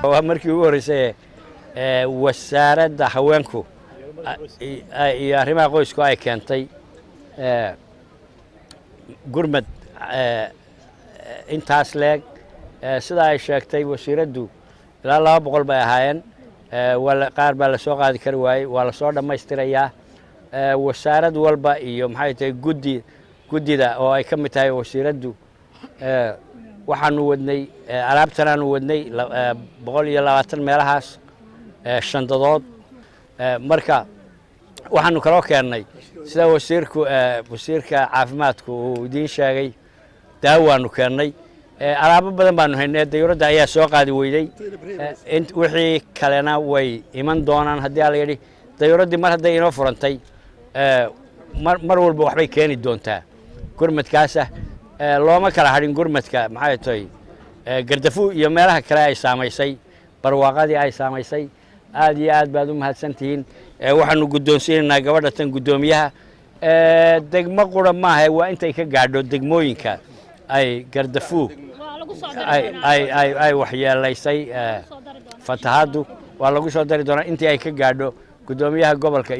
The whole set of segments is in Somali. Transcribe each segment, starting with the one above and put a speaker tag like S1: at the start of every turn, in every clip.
S1: Waa markii ugu horreysay ee Wasaaradda Haweenku iyo Arrimaha Qoysku ay keentay gurmad intaas leeg. Sida ay sheegtay wasiiraddu, ilaa 200 bay ahaayeen. Qaar baa lasoo qaadi kari waayey, waa lasoo dhammaystirayaa. Wasaarad walba iyo, maxay tahay, guddida oo ay ka mid tahay wasiiraddu, waxaanu wadnay alaabtanaanu wadnay 120 meelahaas shandadood. Marka waxaanu kaloo keennay, sida wasiirka caafimaadku uu idiin sheegay, daawaanu keennay. Alaabo badan baanu haynay, dayuuradda ayaa soo qaadi weyday. Wixii kalena way iman doonaan haddii ala yidhi. Dayuuraddii mar hadday inoo furantay, mar walba waxbay keeni doontaa. Gurmadkaasa looma kala hadhin gurmadka, maxay tahay, Gardafu iyo meelaha kale ay saamaysay barwaaqadii ay saamaysay. Aad iyo aad baad u mahadsantihiin. Waxaanu guddoonsiinaynaa gabadha tan guddoomiyaha degmo qura maaha, waa intay ka gaadho degmooyinka ay Gardafu ay waxyeelaysay fatahaaddu. Waa lagu soo dari doonaa intii ay ka gaadho. Guddoomiyaha gobolka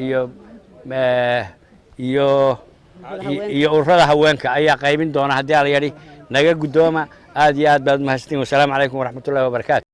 S1: iyo ururada haweenka ayaa qaybin doona haddii ala yadhi. Naga guddooma, aad iyo aad baad umahadsantihin. Wasalaamu calaykum waraxmatullahi wabarakaatu.